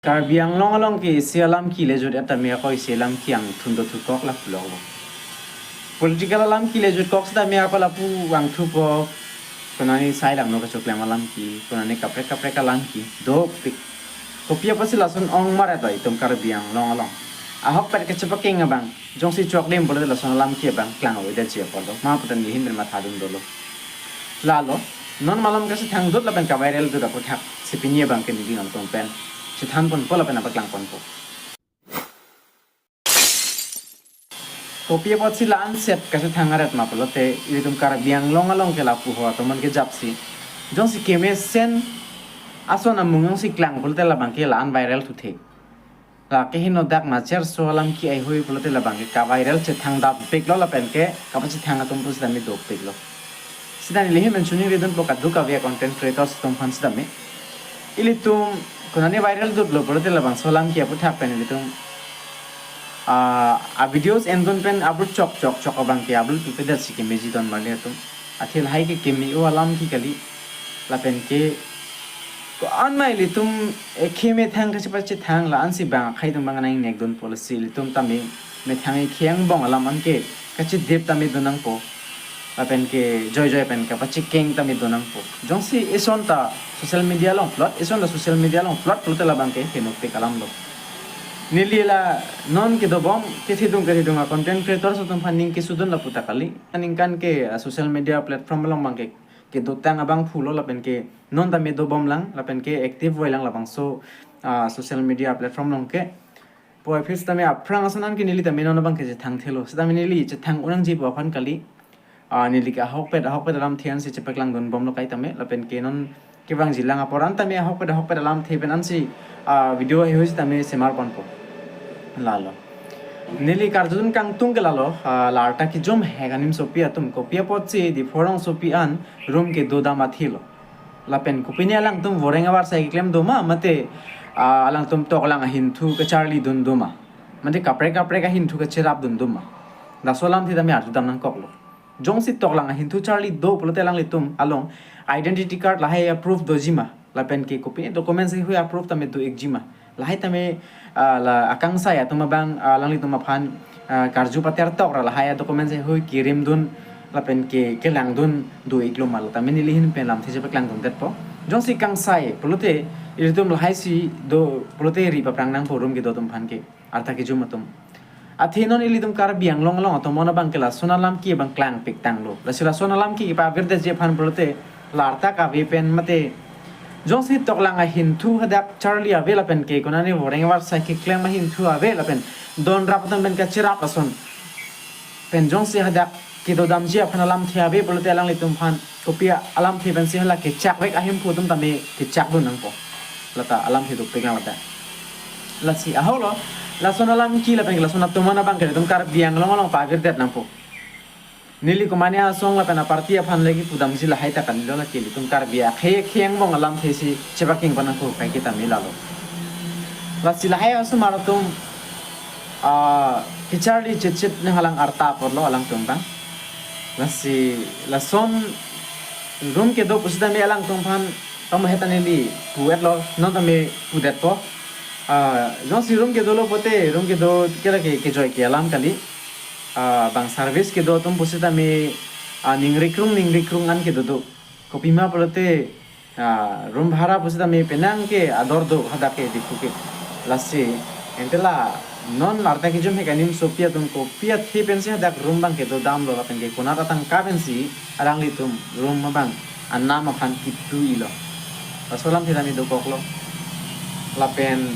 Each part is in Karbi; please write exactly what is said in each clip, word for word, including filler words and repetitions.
Karbi Anglong along ke isi alam kele jut et tame ako isi alam ke angthun dothukok lapulo. Political alam kele jutkok setame ako lapu angthupo. Konani sai langno kachoklem alam ke, konani kaprek kaprek alam ke dopik. Kopi apotsi lason ong mar eto itum Karbi Anglong along. Ahokpet kachepakeng abang. Jongsi choklim pulote lason alam ke abang klang avedet ji apor do. Ma putan nihin pen mathadun dolo. Lalo, non malom kachethang dut lapen kaviral dut aputhak si pini abang ke neli nangtum pen chethan ponpo lapen apaklang ponpo. Kopi apotsi la-anset kachethang aret ma pulote, ilitum Karbi Anglong along ke lapu ho atomon kejapsi. Jongsi kemesen ason amung jongsi klang pulote labang ke la-an viral thuthe. La kehingno dak nacherso alam ke ahui pulote labang ke kaviral chethang dapiklo lapen ke kapachethang atum pusitame dopiklo. Sitame neli ahin pen choningri dunpo kadokave content creators atum aphan sitame. Ilitum konani viral dutlo pulote labangso alam ke aputhak pen ilitum, ah, a videos endun pen upload chok chok chok abang ke upload pupedet si kemeji don marli atum. Athe lahai ke keme-o alam ke kali. Lapen ke ko-an ma ilitum ekhe methang kachepachethang la-ansi bang akhei atum abang nangnek dunpo lasi ilitum tame methang ekhe angbong alam an ke kachedip tame dun nangpo. Lapen ke joijoi pen kapachekeng tame dun nangpo. Jongsi ison ta social media along upload, ison ta social media along upload pulote labang ke henopik alamlo. Neli la non kedobom kethedung kethedung a content creators atum aphan ning kesudun lapu ta kali. Aningkan ke, ah, social media platform along abang ke kedotang abangphulo lapen ke non tame dobom lang lapen ke active voi lang labangso, ah, social media platform along ke. Puvoiphit sitame aphrang ason an ke neli tame non abang ke chethang thelo. Sitame neli chethang unang ji pu aphan kali. Ah, neli ke ahokpet ahokpet alamthe ansi chepaklang dunbomlo kaitame lapen ke non kevangji lang apor an tame ahokpet ahokpet alamthe pen ansi, ah, video ahui sitame semar ponpo. Lalo. Neli karjudun kangtung ke lalo, ah, larta kejum hek animsopi atum kopi apotsi Diphu rongsopi an room kedo dam athelo. Lapen kopine alangtum voreng avarsai keklem doma mate, ah, alangtum toklang ahinthu kacharli dun doma. Mate kaprek kaprek ahinthu kacherap dun doma. Laso alamthe tame arju dam nangkoklo. Jongsi toklang ahinthu charli do pulote alanglitum along identity card lahai a proof dojima. Lapen ke kopine documents ahui a proof tame do-ik jima. Lahai tame, ah, la akangsai atum abang, ah, alanglitum aphan, ah, karju pater tok ra lahai a documents ahui kirim dun lapen ke kelang dun do-iklo ma la tame neli ahin pen lamthe chepaklang dundetpo. Jongsi kangsai pulote ilitum lahai si do pulote ri paphrang nangpo room kedo atum aphan ke. Arta kejum atum. Athe non ilitum Karbi Anglong along atomon abang ke lason alam ke abang klangpik tanglo. Lasi lason alam ke pavirdetji aphan pulote larta kave pen mate jongsi toklang ahinthu hadak charli ave lapen ke konani voreng avarsai keklem ahinthu ave lapen don rap atum pen kacherap ason pen jongsi hadak kedo damji aphan alamthe ave pulote alanglitum aphan kopi alamthe pensi hala kechak vek ahemphu atum tame kechak dun nangpo. Lata alamthe dopik lang lata. Lasi ahoklo, lason alam ke lapen lason atomon abang ke ilitum Karbi Anglong along pavirdet nangpo. Neli komane asong lapen aparty aphan lagi pudamji lahai ta kanilo lake ilitum Karbi akhei akhei angbong alamthe si chepakeng pon nangpo kaike tame lalo. Lasi lahai asomar atum, ah, kecharli chitchit nanghalang arta aporlo alangtum abang. Lasi lason room kedo pusitame alangtum aphan tamo heta neli pu-etlo, non tame pudetpo. Ah, jongsi room kedolo pulote, room kedo ke lake kejoi ke alam kali. Ah, bang service kedo atum pusitame, ah, ningri krung ningri krung an kedo do. Kopima pulote, ah, room bhara pusitame penang ke ador do hadak ke Diphu ke. Lasi, ante la non larta kejum hek animsopi atum kopi athe pensi hadak room abang kedo damlo lapen ke konat atangka pensi alanglitum room abang anam aphan kitu-ilo. Laso alamthe tame dokoklo. Lapen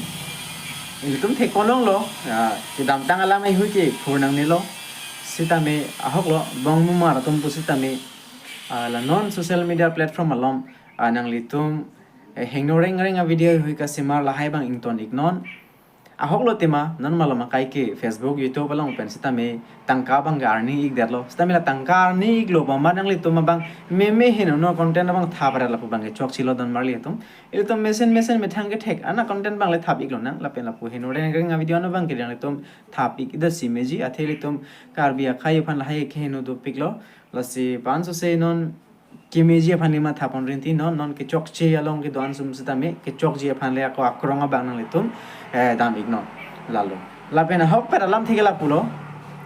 ilitum thekon longlo, ah, kedamtang alam ahui ke phur nangnelo. Sitame ahoklo, bong mumar atum pusitame, ah, la non social media platform along, ah, nanglitum, eh, hingno reng reng a video ahui kasemar lahai abang ington-iknon. Ahoklo tema, non malom akai ke Facebook, YouTube along pen sitame tangka abang ke earning-ikdetlo. Sitame la tangka earning-iklo boma nanglitum abang meme heno content abang thap ra lapu abang ke chokchelo don marli atum. Ilitum mesen mesen methang kethek ana content abang le thap-iklonang lapen lapu hingno reng reng a video ano abang ke nanglitum thap-ikdetsi meji athe ilitum Karbi akhei aphan lahai ke heno dopiklo. Lasi pansose non kemeji aphan ni mathapon rinti non, non kechokche along kedo-an sum sitame, kechokche aphan le ako akrong abang nanglitum, eh, dam-iknon. Lalo. Lapen ahokpet alamthe ke lapulo.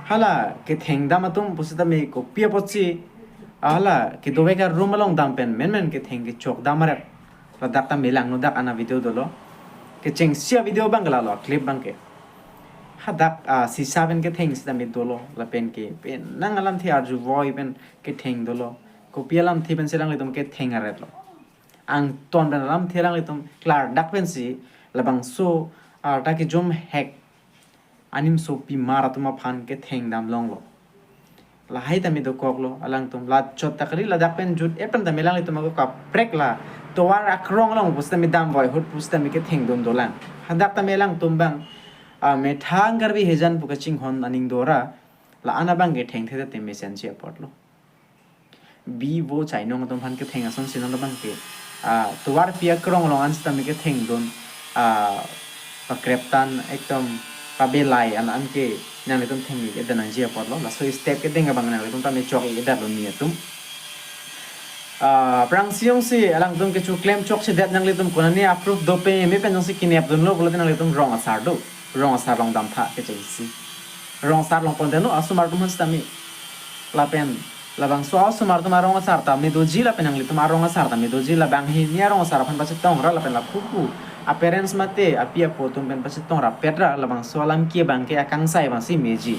Hala ketheng dam atum pusitame kopi apotsi, hala kedovek aroom along dam pen menmen ketheng kechok dam aret. Ladak tame langno, dak an avideo dolo. Kechengsi avideo abang ke lalo, clip abang ke. Hadak, ah, sisa pen ketheng sitame dolo, lapen ke penang alamthe arjuvoi pen ketheng dolo. Kopi alamthe pensi alanglitum ketheng aretlo? Angton pen alamthe alanglitum klardak pensi labangso, ah, ta kejum hek animsopimar atum aphan ketheng dam longlo. Lahai tame dokoklo alangtum, la chot ta kali, ladak pen jut-et pen tame alanglitum ako kaprek la tovar akrong along pusitame damvoi ahut pusitame kethengdun dolang. Hadak tame alangtum abang, ah, methang Karbi hejan pu kachinghon aning dora, la-an abang kethengthe tame mesenji apotlo. Bi vo chainong atum aphan ketheng ason si non abang ke, ah, tovarpi akrong along an sitame kethengdun, ah, pakreptan ekdom pabelai an an ke nanglitum thengni edan nangji apotlo. Laso step kedeng abang nanglitum tame chok-edetlo ni atum. Ah, aphrangsi jongsi alangtum kechoklem chokchedet nanglitum konane approve dopeme pen jongsi kenepdunlo pulote nanglitum rong asar do. Rong asar along damtha kechengsi. Rong asar along pondetlo asomar atum aphan sitame. Lapen labangso asomar atum arong asar tame doji lapen nanglitum arong asar tame doji, labang hini arong asar aphan pachetong ra lapen lapu pu aparents mate api apo atum pen pachetong rapet ra labangso alam ke abang ke akangsai abangsi meji.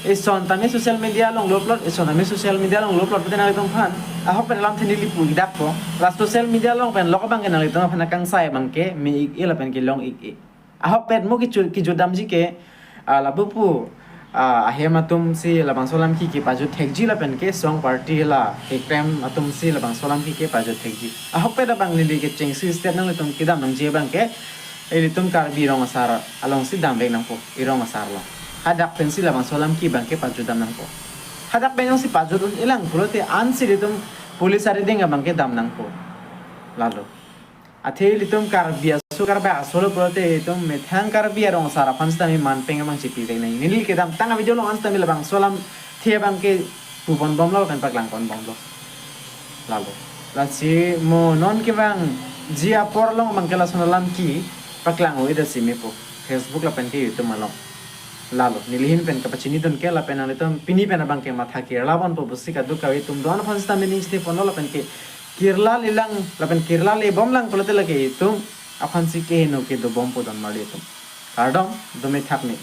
Eson tame social media along lo plot, eson tame social media along lo plot pute nanglitum aphan ahokpet alamthe neli pu-ik dakpo. La social media along pen lok abang ke nanglitum aphan akangsai abang ke me-ik-e lapen kelong-ik-e. Ahokpet mo kechu-, kejut damji ke, ah, lapu pu, ah, ahem atumsi labangso alam ke kepajut thekji lapen ke song party la kekrem atumsi labangso alam ke kepajut thekji. Ahokpet abang neli kechengsi step nanglitum kedam nangji abang ke, ilitum Karbi rong asar alongsi damvek nangpo, irong asar along. Hadak pensi labangso alam ke abang ke pajut dam nangpo. Hadak pen jongsi pajut un-elang pulote ansi ilitum police arideng abang ke dam nangpo. Lalo. Athe ilitum Karbi aso, Karbi aso lo pulote itum methang Karbi arong asar aphan sitame manpeng abang chepivek nang. Neli kedamtang avideo along an sitame labangso alamthe abang ke pupon bomlo lapen paklangpon bomlo. Lalo. Lasi mo non kevangji apor along abang ke lason alam ke paklang-o-edetsi mepo. Facebook lapen ke YouTube along. Lalo. Neli ahin pen kapachinidun ke lapen nanglitum pini pen abang ke matha kirla ponpo pusi kadokave atum do-an aphan sitame ning sithe ponlo lapen ke kirla-le lang lapen kirla-le bomlang pulote lake itum aphansi keheno kedo bompo don marli atum. Kardom, dome thakme.